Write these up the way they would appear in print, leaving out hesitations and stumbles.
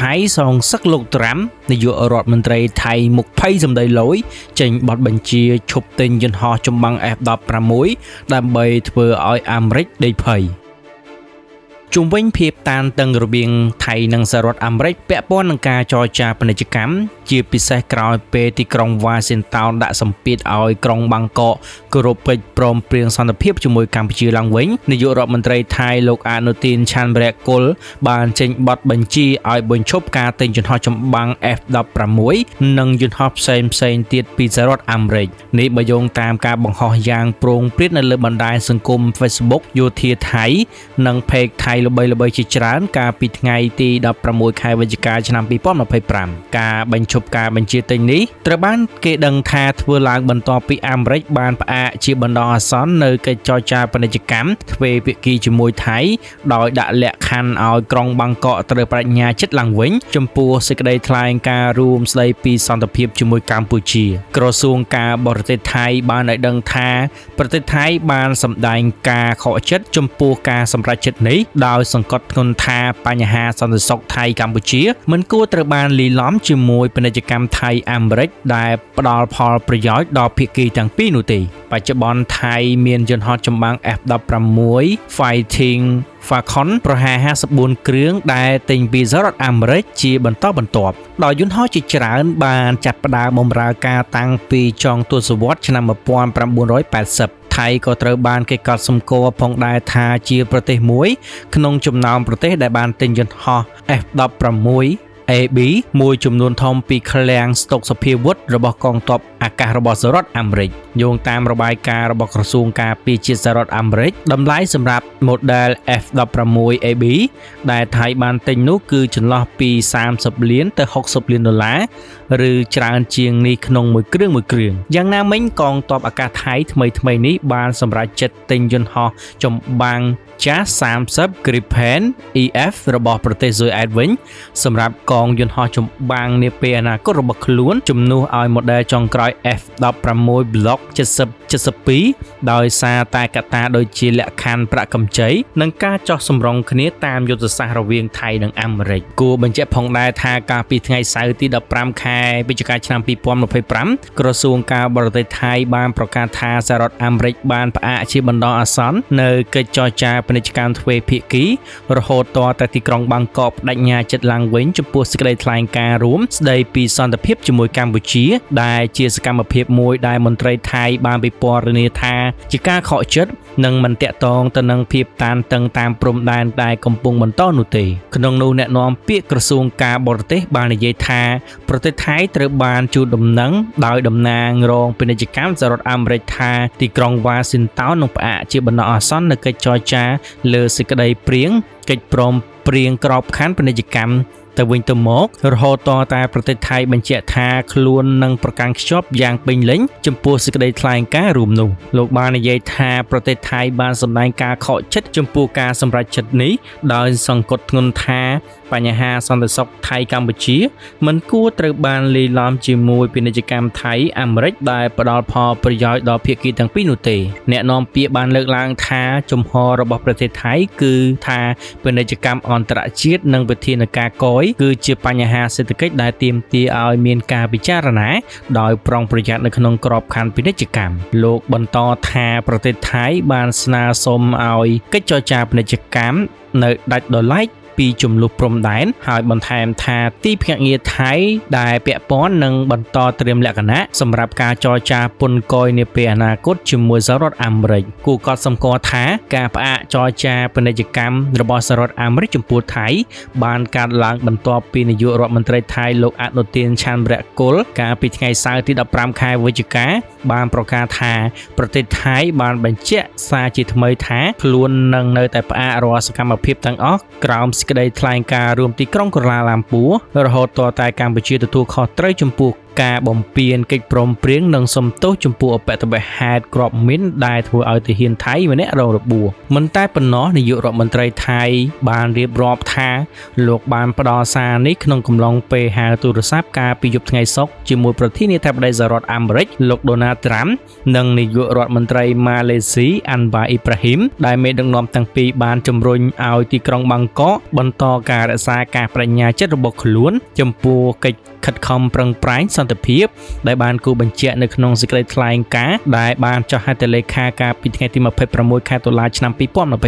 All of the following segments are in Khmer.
ថៃសងសឹកលោកត្រាំនាយករដ្ឋមន្ត្រីថៃមុខភ័យសម្ដីលយចេញបទបញ្ជាឈប់ទិញយន្តហោះចម្បាំង F-16 ដើម្បីធ្វើឲ្យអាមេរិកដេកភ័យជុំវិញភាពតានតឹងរវាងថៃនិងសហរដ្ឋអាមេរិកពាក់ព័ន្ធនឹងការចរចាពាណិជ្ជកម្មជាពិសេសក្រោយពេលទីក្រុងវ៉ាស៊ីនតោនដាក់សម្ពាធឲ្យក្រុងបាងកកគោរពកិច្ចព្រមព្រៀងសន្តិភាពជាមួយកម្ពុជាឡើងវិញនាយករដ្ឋមន្ត្រីថៃលោកអានុទីនឆាន់វរៈគុលបានចេញបទបញ្ជាឲ្យបញ្ឈប់ការទិញយន្តហោះចម្បាំង F-16 និងយន្តហោះផ្សេងផ្សេងទៀតពីសហរដ្ឋអាមេរិកនេះបើយោងតាមការបង្ហោះយ៉ាងព្រោងព្រាតនៅលើបណ្ដាញសង្គម Facebook យោធាថៃនិងផេកថៃល្បីៗជាច្រើនកាលពីថ្ងៃទី16ខែវិច្ឆិកាឆ្នាំ2025ការបញ្ឈប់ការបញ្ជាទិញនេះត្រូវបានគេដឹងថាធ្វើឡើងបន្ទាប់ពីអាមេរិកបានផ្អាកជាបណ្ដោះអាសន្ននៅកិច្ចចរចាពាណិជ្ជកម្មទ្វេភាគីជាមួយថៃដោយដាក់លក្ខខណ្ឌឲ្យក្រុងបាងកកត្រូវប្តេជ្ញាចិត្តឡើងវិញចំពោះសេចក្តីថ្លែងការណ៍រួមស្តីពីសន្តិភាពជាមួយកម្ពុជាក្រសួងការបរទេសថៃបានឲ្យដឹងថាប្រទេសថៃបានសម្ដែងការខកចិត្តចំពោះការសម្រេចចិត្តនេះដោយសង្កត់ធ្ងន់ថាបញ្ហាសន្តិសុខថៃកម្ពុជាមិនគួរត្រូវបានលាយឡំជាមួយពាណិជ្ជកម្មថៃអាមេរិកដែលផ្ដល់ផលប្រយោជន៍ដល់ភាគីទាំងពីរនោះទេបច្ចុប្បន្នថៃមានយន្តហោះចម្បាំង F-16 Fighting Falcon ប្រហែល54គ្រឿងដែលទិញពីសហរដ្ឋអាមេរិកជាបន្តបន្ទាប់ដោយយន្តហោះជាច្រើនបានចាប់ផ្ដើមបម្រើការតាំងពីចុងទសវត្សរ៍ឆ្នាំ1980ថៃក៏ត្រូវបានគេកត់សម្គាល់ផងដែរថាជាប្រទេសមួយក្នុងចំណោមប្រទេសដែលបានទិញយន្តហោះ F-16 AB មួយចំនួនធំពីឃ្លាំងស្តុកសភាវុធរបស់កងទ័ពអាកាសរបស់សហរដ្ឋអាមេរិកយោងតាមរបាយការណ៍របស់ក្រសួងការពារជាតិសហរដ្ឋអាមេរិកតម្លៃសម្រាប់ model F-16 AB ដែលថៃបានទិញនោះគឺចន្លោះពី30លានទៅ60លានដុល្លារឬច្រើនជាងនេះក្នុងមួយគ្រឿងមួយគ្រឿងយ៉ាងណាមិញកងទ័ពអាកាសថៃថ្មីៗនេះបានសម្រេចចិត្តទិញយន្តហោះចម្បាំងចាស់30 Gripen EF របស់ប្រទេសស៊ុយអែតវិញសម្រាប់កងយន្តហោះចម្បាំងនាពេលអនាគតរបស់ខ្លួនជំនួសឲ្យ model ចុងក្រោយ F-16 Block 70 72ដោយសារតែកត្តាដូចជាលក្ខខណ្ឌប្រាក់កម្ចីនិងការចោះសម្រុងគ្នាតាមយុទ្ធសាស្ត្ររវាងថៃនិងអាមេរិកគួរបញ្ជាក់ផងដែរថាកាលពីថ្ងៃសៅរ៍ទី15ខែវិច្ឆិកាឆ្នាំ2025ក្រសួងការបរទេសថៃបានប្រកាសថាសហរដ្ឋអាមេរិកបានផ្អាកជាបណ្ដោះអាសន្ននៅកិច្ចចរចាពាណិជ្ជកម្មទ្វេភាគីរហូតទាល់តែទីក្រុងបាងកកប្តេជ្ញាចិត្តឡើងវិញចំពោះសេចក្តីថ្លែងការណ៍រួមស្តីពីសន្តិភាពជាមួយកម្ពុជាដែលជាសកម្មភាពមួយដែលមន្ត្រីថៃបានពិពណ៌នាថាជាការខកចិត្តនិងមិនតាក់ទងទៅនឹងភាពតានតឹងតាមព្រំដែនដែលកំពុងបន្តនោះទេក្នុងនោះអ្នកនាំពាក្យក្រសួងការបរទេសបាននិយាយថាប្រទេសថៃត្រូវបានជូនដំណឹងដោយតំណាងរងពាណិជ្ជកម្មសហរដ្ឋអាមេរិកថាទីក្រុងវ៉ាស៊ីនតោននឹងផ្អាកជាបណ្ដោះអាសន្ននៅកិច្ចចរចាលើសេចក្តីព្រៀងកិច្ចព្រមព្រៀងក្របខ័ណ្ឌពាណិជ្ជកម្មទៅវិញទៅមករហូតតតែប្រទេសថៃបញ្ជាក់ថាខ្លួននឹងប្រកាន់ខ្ជាប់យ៉ាងពេញលេញចំពោះសេចក្តីថ្លែងការណ៍រួមនោះលោកបាននិយាយថាប្រទេសថៃបានសម្ដែងការខកចិត្តចំពោះការសម្រេចចិត្តនេះដោយសង្កត់ធ្ងន់ថាបញ្ហាសន្តិសុខថៃកម្ពុជាមិនគួរត្រូវបានលាយឡំជាមួយពាណិជ្ជកម្មថៃអាមេរិកដែលផ្ដល់ផលប្រយោជន៍ដល់ភាគីទាំងពីរនោះទេអ្នកនាំពាក្យបានលើកឡើងថាជំហររបស់ប្រទេសថៃគឺថាពាណិជ្ជកម្មអន្តរជាតិនិងវិធានការកយគឺជាបញ្ហាសេដ្ឋកិច្ចដែលទាមទារឲ្យមានការពិចារណាដោយប្រុងប្រយ័ត្ននៅក្នុងក្របខ័ណ្ឌពាណិជ្ជកម្មលោកបន្តថាប្រទេសថៃបានស្នើសុំឲ្យកិច្ចចរចាពាណិជ្ជកម្មនៅដាច់ដោយឡែកពីចំនួនព្រំដែនហើយបន្ថែមថាទីភ្នាក់ងារថៃដែលពាក់ព័ន្ធនឹងបន្តត្រៀមលក្ខណៈសម្រាប់ការចរចាពន្ធកយនាពេលអនាគតជាមួយសហរដ្ឋអាមេរិកគួរកត់សម្គាល់ថាការផ្អាកចរចាពាណិជ្ជកម្មរបស់សហរដ្ឋអាមេរិកចំពោះថៃបានកើតឡើងបន្ទាប់ពីនាយករដ្ឋមន្ត្រីថៃលោកអនុទានឆាន់វរៈគុលកាលពីថ្ងៃសៅរ៍ទី15ខែវិច្ឆិកាបានប្រកាសថាប្រទេសថៃបានបញ្ជាក់សារជាថ្មីថាខ្លួននឹងនៅតែផ្អាករាល់សកម្មភាពទាំងអស់ក្រោមសេចក្តីថ្លែងការណ៍រួមទីក្រុងកូឡាឡាំពួររហូតទាល់តែកម្ពុជាទទួលខុសត្រូវចំពោះ ការបំពានកិច្ចព្រមព្រៀងនិងសុំទោសចំពោះអបិទហេតុគ្រាប់មីនដែលធ្វើឲ្យទាហានថៃម្នាក់រងរបួសមិនតែប៉ុណ្ណោះនាយករដ្ឋមន្ត្រីថៃបានរៀបរាប់ថាលោកបានផ្ដល់សារនេះក្នុងកំឡុងពេលហៅទូរស័ព្ទកាលពីយប់ថ្ងៃសុក្រជាមួយប្រធានាធិបតីសហរដ្ឋអាមេរិកលោកដូណាល់ត្រាំនិងនាយករដ្ឋមន្ត្រីម៉ាឡេស៊ីអាន់វ៉ាអ៊ីប្រាហ៊ីមដែលមេដឹកនាំទាំងពីរបានជំរុញឲ្យទីក្រុងបាងកកបន្តការរក្សាការបដិញ្ញាចិត្តរបស់ខ្លួនចំពោះកិច្ចខិតខំប្រឹងប្រែងសន្តិភាពដែលបានគូបញ្ជាក់នៅក្នុងសេចក្តីថ្លែងការណ៍ដែលបានចុះហត្ថលេខាកាលពីថ្ងៃទី26ខែតុលាឆ្នាំ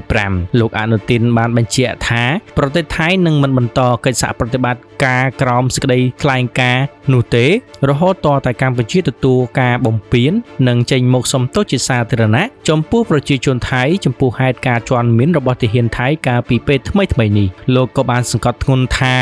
2025លោកអនុទិនបានបញ្ជាក់ថាប្រទេសថៃនឹងមិនបន្តកិច្ចសហប្រតិបត្តិការក្រោមសេចក្តីថ្លែងការណ៍នោះទេរហូតទាល់តែកម្ពុជាទទួលការបំពាននិងចេញមកសុំទោសជាសាធារណៈចំពោះប្រជាជនថៃចំពោះហេតុការណ៍ជាន់មីនរបស់ទាហានថៃកាលពីពេលថ្មីៗនេះលោកក៏បានសង្កត់ធ្ងន់ថា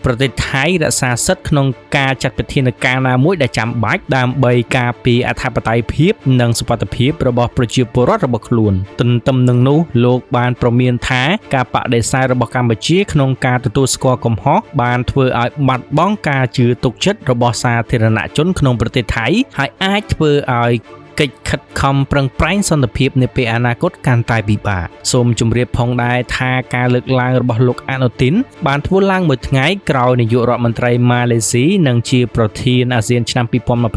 ប្រទេសថៃរក្សាសិទ្ធិក្នុងការចាត់វិធានការណាមួយដែលចាំបាច់ដើម្បីការពារអធិបតេយ្យភាពនិងសុវត្ថិភាពរបស់ប្រជាពលរដ្ឋរបស់ខ្លួនទន្ទឹមនឹងនោះលោកបានព្រមានថាការបដិសេធរបស់កម្ពុជាក្នុងការទទួលស្គាល់កំហុសបានធ្វើឲ្យបាត់បង់ការជឿទុកចិត្តរបស់សាធារណជនក្នុងប្រទេសថៃហើយអាចធ្វើឲ្យកិច្ចខិតខំប្រឹងប្រែងសន្តិភាពនាពេលអនាគតកាន់តែពិបាកសូមជម្រាបផងដែរថាការលើកឡើងរបស់លោកអនុទិនបានធ្វើឡើងមួយថ្ងៃក្រោយនាយករដ្ឋមន្ត្រីម៉ាឡេស៊ីនិងជាប្រធានអាស៊ានឆ្នាំ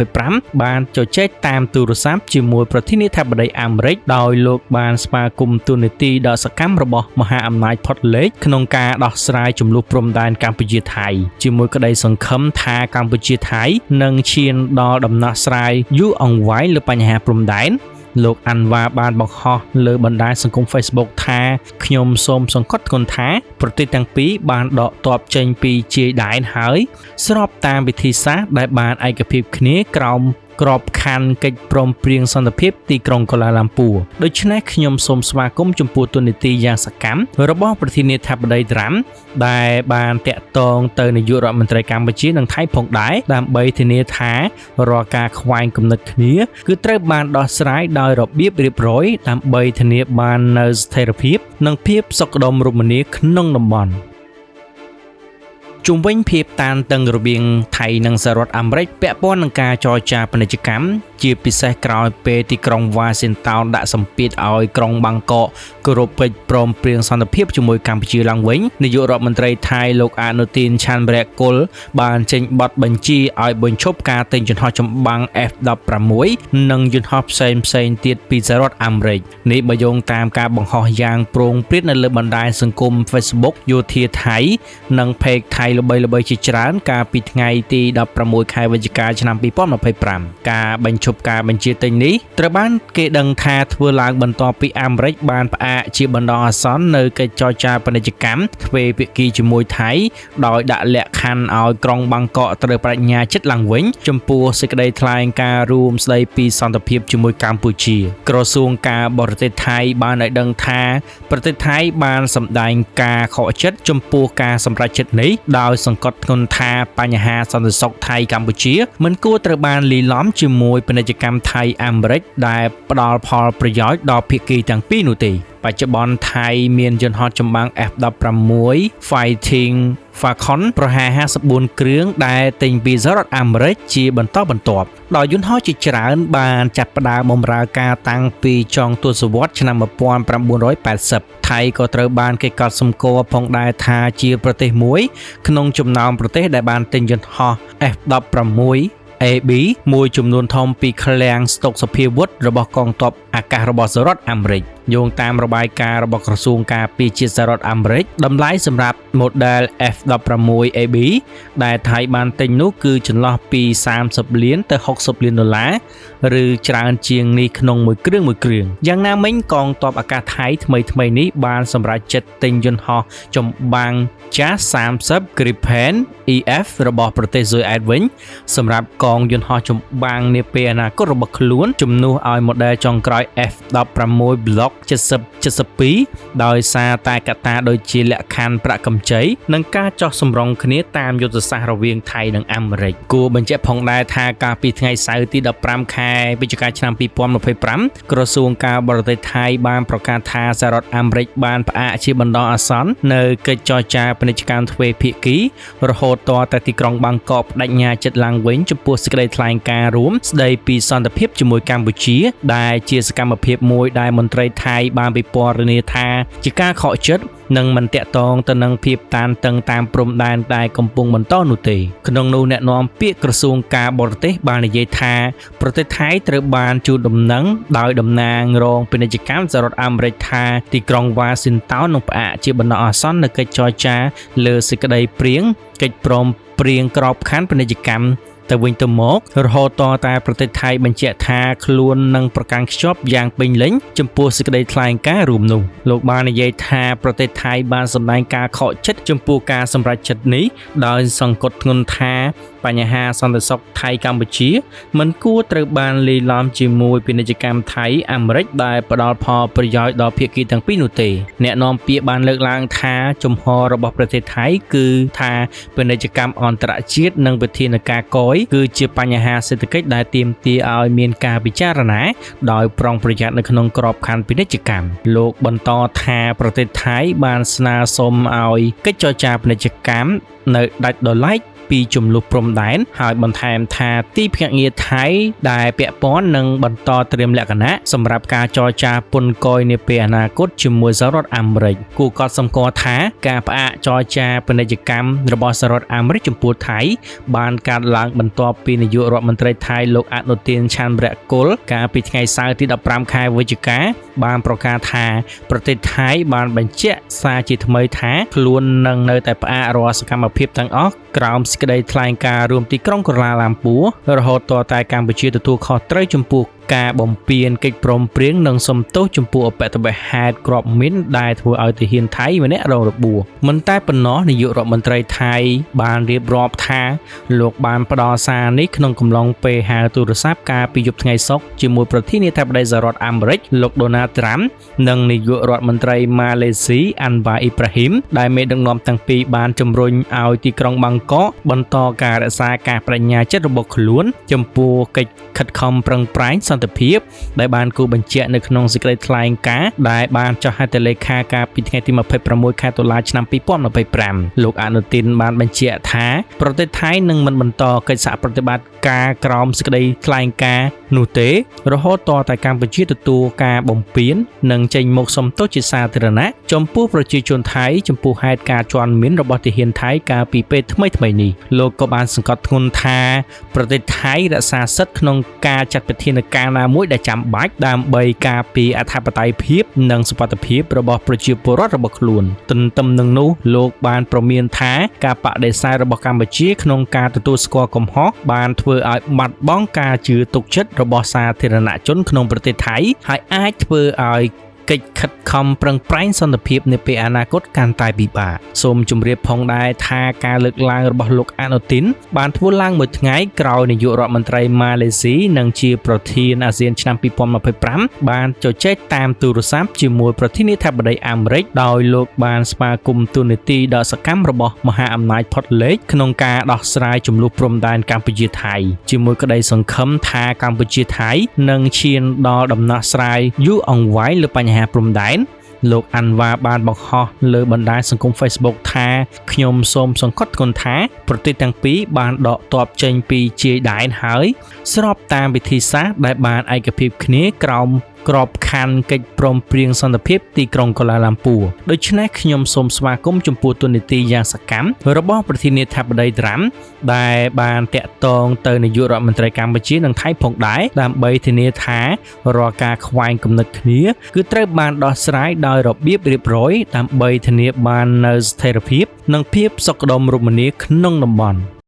2025បានជជែកតាមទូរស័ព្ទជាមួយប្រធានាធិបតីអាមេរិកដោយលោកបានស្វាគមន៍ទូនាទីដ៏សកម្មរបស់មហាអំណាចផុតលេខក្នុងការដោះស្រាយជម្លោះព្រំដែនកម្ពុជាថៃជាមួយក្តីសង្ឃឹមថាកម្ពុជាថៃនឹងឈានដល់ដំណោះស្រាយយូរអង្វែងលើបញ្ហាព្រំដែនលោកអាន់វ៉ាបានបង្ហោះលើបណ្ដាញសង្គម Facebook ថាខ្ញុំសូមសង្កត់ធ្ងន់ថាប្រទេសទាំងពីរបានដកទ័ពចេញពីជាយដែនហើយស្របតាមវិធីសាស្ត្រដែលបានឯកភាពគ្នាក្រោមក្របខ័ណ្ឌកិច្ចព្រមព្រៀងសន្តិភាពទីក្រុងកូឡាឡាំពួរដូច្នេះខ្ញុំសូមស្វាគមន៍ចំពោះទូនាទីយ៉ាងសកម្មរបស់ប្រធានាធិបតីត្រាំដែលបានតាក់ទងទៅនាយករដ្ឋមន្ត្រីកម្ពុជានិងថៃផងដែរដើម្បីធានាថារាល់ការខ្វែងគំនិតគ្នាគឺត្រូវបានដោះស្រាយដោយរបៀបរៀបរយដើម្បីធានាបាននូវស្ថិរភាពនិងភាពសុខដុមរមនាក្នុងតំបន់ជុំវិញភាពតានតឹងរវាងថៃនិងសហរដ្ឋអាមេរិកពាក់ព័ន្ធនឹងការចរចាពាណិជ្ជកម្មជាពិសេសក្រោយពេលទីក្រុងវ៉ាស៊ីនតោនដាក់សម្ពាធឲ្យក្រុងបាងកកគោរពកិច្ចព្រមព្រៀងសន្តិភាពជាមួយកម្ពុជាឡើងវិញនាយករដ្ឋមន្ត្រីថៃលោកអនុទិនឆាន់វរៈគុលបានចេញបទបញ្ជាឲ្យបញ្ឈប់ការទិញយន្តហោះចម្បាំង F-16 និងយន្តហោះផ្សេងៗទៀតពីសហរដ្ឋអាមេរិកនេះបើយោងតាមការបង្ហោះយ៉ាងព្រោងព្រាតនៅលើបណ្ដាញសង្គម Facebook យោធាថៃនិងផេកថៃល្បីៗជាច្រើនកាលពីថ្ងៃទី16ខែវិច្ឆិកាឆ្នាំ2025ការបញ្ឈប់ការបញ្ជាទិញនេះត្រូវបានគេដឹងថាធ្វើឡើងបន្ទាប់ពីអាមេរិកបានផ្អាកជាបណ្ដោះអាសន្ននៅកិច្ចចរចាពាណិជ្ជកម្មទ្វេភាគីជាមួយថៃដោយដាក់លក្ខខណ្ឌឲ្យក្រុងបាងកកត្រូវបដិញ្ញាចិត្តឡើងវិញចំពោះសេចក្តីថ្លែងការណ៍រួមស្តីពីសន្តិភាពជាមួយកម្ពុជាក្រសួងការបរទេសថៃបានឲ្យដឹងថាប្រទេសថៃបានសម្ដែងការខកចិត្តចំពោះការសម្រេចចិត្តនេះដោយសង្កត់ធ្ងន់ថាបញ្ហាសន្តិសុខថៃកម្ពុជាមិនគួរត្រូវបានលាយឡំជាមួយពាណិជ្ជកម្មថៃអាមេរិកដែលផ្ដល់ផលប្រយោជន៍ដល់ភាគីទាំងពីរនោះទេបច្ចុប្បន្នថៃមានយន្តហោះចម្បាំង F-16 Fighting Falcon ប្រហែល54គ្រឿងដែលទិញពីសហរដ្ឋអាមេរិកជាបន្តបន្ទាប់ដោយយន្តហោះជាច្រើនបានចាប់ផ្ដើមបម្រើការតាំងពីចុងទសវត្សរ៍ឆ្នាំ1980ថៃក៏ត្រូវបានគេកត់សម្គាល់ផងដែរថាជាប្រទេសមួយក្នុងចំណោមប្រទេសដែលបានទិញយន្តហោះ F-16 AB មួយចំនួនធំពីឃ្លាំងស្តុកសភាវុធរបស់កងទ័ពអាកាសរបស់សហរដ្ឋអាមេរិកយោងតាមរបាយការណ៍របស់ក្រសួងការពារជាតិសហរដ្ឋអាមេរិកតម្លៃសម្រាប់ model F-16AB ដែលថៃបានទិញនោះគឺចន្លោះពី30លានទៅ60លានដុល្លារឬច្រើនជាងនេះក្នុងមួយគ្រឿងយ៉ាងណាមិញកងទ័ពអាកាសថៃថ្មីៗនេះបានសម្រេចចិត្តទិញយន្តហោះចម្បាំងចាស់30 Gripen EF របស់ប្រទេសស៊ុយអែតវិញសម្រាប់កងយន្តហោះចម្បាំងនាពេលអនាគតរបស់ខ្លួនជំនួសឲ្យ model ចុងក្រោយ F-16 Block 70 72ដោយសារតែកត្តាដូចជាលក្ខខណ្ឌប្រាក់កម្ចីនិងការចោះសម្រុងគ្នាតាមយុទ្ធសាស្ត្ររវាងថៃនិងអាមេរិកគួរបញ្ជាក់ផងដែរថាកាលពីថ្ងៃសៅរ៍ទី15ខែវិច្ឆិកាឆ្នាំ2025ក្រសួងការបរទេសថៃបានប្រកាសថាសហរដ្ឋអាមេរិកបានផ្អាកជាបណ្ដោះអាសន្ននៅកិច្ចចរចាពាណិជ្ជកម្មទ្វេភាគីរហូតទាល់តែទីក្រុងបាងកកបដិញ្ញាចិត្តឡើងវិញចំពោះសេចក្តីថ្លែងការណ៍រួមស្តីពីសន្តិភាពជាមួយកម្ពុជាដែលជាសកម្មភាពមួយដែលមន្ត្រីថៃបានពិពណ៌នាថាជាការខកចិត្តនិងមិនតាក់ទងទៅនឹងភាពតានតឹងតាមព្រំដែនដែលកំពុងបន្តនោះទេក្នុងនោះអ្នកនាំពាក្យក្រសួងការបរទេសបាននិយាយថាប្រទេសថៃត្រូវបានជូនដំណឹងដោយតំណាងរងពាណិជ្ជកម្មសហរដ្ឋអាមេរិកថាទីក្រុងវ៉ាស៊ីនតោននឹងផ្អាកជាបណ្ដោះអាសន្ននៅកិច្ចចរចាលើសេចក្តីព្រៀងកិច្ចព្រមព្រៀងក្របខ័ណ្ឌពាណិជ្ជកម្មទៅវិញទៅមករហូតតតែប្រទេសថៃបញ្ជាក់ថាខ្លួននឹងប្រកាន់ខ្ជាប់យ៉ាងពេញលេញចំពោះសេចក្តីថ្លែងការណ៍រួមនោះលោកបាននិយាយថាប្រទេសថៃបានសម្ដែងការខកចិត្តចំពោះការសម្រេចចិត្តនេះដោយសង្កត់ធ្ងន់ថាបញ្ហាសន្តិសុខថៃកម្ពុជាមិនគួរត្រូវបានលាយឡំជាមួយពាណិជ្ជកម្មថៃអាមេរិកដែលផ្ដល់ផលប្រយោជន៍ដល់ភាគីទាំងពីរនោះទេអ្នកនាំពាក្យបានលើកឡើងថាជំហររបស់ប្រទេសថៃគឺថាពាណិជ្ជកម្មអន្តរជាតិនិងវិធានការកយគឺជាបញ្ហាសេដ្ឋកិច្ចដែលទាមទារឲ្យមានការពិចារណាដោយប្រុងប្រយ័ត្ននៅក្នុងក្របខ័ណ្ឌពាណិជ្ជកម្មលោកបន្តថាប្រទេសថៃបានស្នើសុំឲ្យកិច្ចចរចាពាណិជ្ជកម្មនៅដាច់ដោយឡែកពីចំនួនព្រំដែនហើយបន្ថែមថាទីភ្នាក់ងារថៃដែលពាក់ព័ន្ធនឹងបន្តត្រៀមលក្ខណៈសម្រាប់ការចរចាពន្ធកយនាពេលអនាគតជាមួយសហរដ្ឋអាមេរិកគួរកត់សម្គាល់ថាការផ្អាកចរចាពាណិជ្ជកម្មរបស់សហរដ្ឋអាមេរិកចំពោះថៃបានកើតឡើងបន្ទាប់ពីនាយករដ្ឋមន្ត្រីថៃលោកអនុទានឆាន់រៈគុលកាលពីថ្ងៃសៅរ៍ទី15ខែវិច្ឆិកាបានប្រកាសថាប្រទេសថៃបានបញ្ជាក់សារជាថ្មីថាខ្លួននឹងនៅតែផ្អាករាល់សកម្មភាពទាំងអស់ក្រោមសេចក្តីថ្លែងការណ៍រួមទីក្រុងកូឡាឡាំពួររហូតទាល់តែកម្ពុជាទទួលខុសត្រូវចំពោះការបំពានកិច្ចព្រមព្រៀងនិងសំទោសចំពោះអបិទហេតុគ្រាប់មីនដែលធ្វើឲ្យទាហានថៃម្នាក់រងរបួសមិនតែប៉ុណ្ណោះនាយករដ្ឋមន្ត្រីថៃបានរៀបរាប់ថាលោកបានផ្ដល់សារនេះក្នុងកំឡុងពេលហៅទូរស័ព្ទកាលពីយប់ថ្ងៃសុក្រជាមួយប្រធានាធិបតីសហរដ្ឋអាមេរិកលោកដូណាល់ត្រាំនិងនាយករដ្ឋមន្ត្រីម៉ាឡេស៊ីអាន់វ៉ាអ៊ីប្រាហ៊ីមដែលមេដឹកនាំទាំងពីរបានជំរុញឲ្យទីក្រុងបាងកកបន្តការរក្សាការបដិញ្ញាចិត្តរបស់ខ្លួនចំពោះកិច្ចខិតខំប្រឹងប្រែងសន្តិភាពដែលបានគូបញ្ជាក់នៅក្នុងសេចក្តីថ្លែងការណ៍ដែលបានចុះហត្ថលេខាកាលពីថ្ងៃទី26ខែតុលាឆ្នាំ2025លោកអនុទិនបានបញ្ជាក់ថាប្រទេសថៃនឹងមិនបន្តកិច្ចសហប្រតិបត្តិការក្រោមសេចក្តីថ្លែងការណ៍នោះទេរហូតទាល់តែកម្ពុជាទទួលការបំពាននិងចេញមុខសុំទោសជាសាធារណៈចំពោះប្រជាជនថៃចំពោះហេតុការណ៍ជាន់មានរបស់ទាហានថៃកាលពីពេលថ្មីៗនេះលោកក៏បានសង្កត់ធ្ងន់ថាប្រទេសថៃរក្សាសិទ្ធិក្នុងការចាត់វិធានការណាមួយដែលចាំបាច់ដើម្បីការពារអធិបតេយ្យភាពនិងសុវត្ថិភាពរបស់ប្រជាពលរដ្ឋរបស់ខ្លួនទន្ទឹមនឹងនោះលោកបានព្រមានថាការបដិសេធរបស់កម្ពុជាក្នុងការទទួលស្គាល់កំហុសបានធ្វើឲ្យបាត់បង់ការជឿទុកចិត្តរបស់សាធារណជនក្នុងប្រទេសថៃហើយអាចធ្វើឲ្យកិច្ចខិតខំប្រឹងប្រែងសន្តិភាពនាពេលអនាគតកាន់តែពិបាកសូមជម្រាបផងដែរថាការលើកឡើងរបស់លោកអនុទិនបានធ្វើឡើងមួយថ្ងៃក្រោយនាយករដ្ឋមន្ត្រីម៉ាឡេស៊ីនិងជាប្រធានអាស៊ានឆ្នាំ2025បានជជែកតាមទូរស័ព្ទជាមួយប្រធានាធិបតីអាមេរិកដោយលោកបានស្វាគមន៍តួនាទីដ៏សកម្មរបស់មហាអំណាចផុតលេខក្នុងការដោះស្រាយជម្លោះព្រំដែនកម្ពុជាថៃជាមួយក្តីសង្ឃឹមថាកម្ពុជាថៃនឹងឈានដល់ដំណោះស្រាយយូរអង្វែងលើបញ្ហាព្រំដែនលោកអាន់វ៉ាបានបង្ហោះលើបណ្ដាញសង្គម Facebook ថាខ្ញុំសូមសង្កត់ធ្ងន់ថាប្រទេសទាំងពីរបានដកទ័ពចេញពីជាយដែនហើយស្របតាមវិធីសាស្ត្រដែលបានឯកភាពគ្នាក្រោមក្របខ័ណ្ឌកិច្ចព្រមព្រៀងសន្តិភាពទីក្រុងកូឡាឡាំពួរដូច្នេះខ្ញុំសូមស្វាគមន៍ចំពោះតួនាទីយ៉ាងសកម្មរបស់ប្រធានាធិបតីត្រាំដែលបានតាក់ទងទៅនាយករដ្ឋមន្ត្រីកម្ពុជានិងថៃផងដែរដើម្បីធានាថារាល់ការខ្វែងគំនិតគ្នាគឺត្រូវបានដោះស្រាយដោយរបៀបរៀបរយដើម្បីធានាបាននូវស្ថិរភាពនិងភាពសុខដុមរមនាក្នុងតំបន់។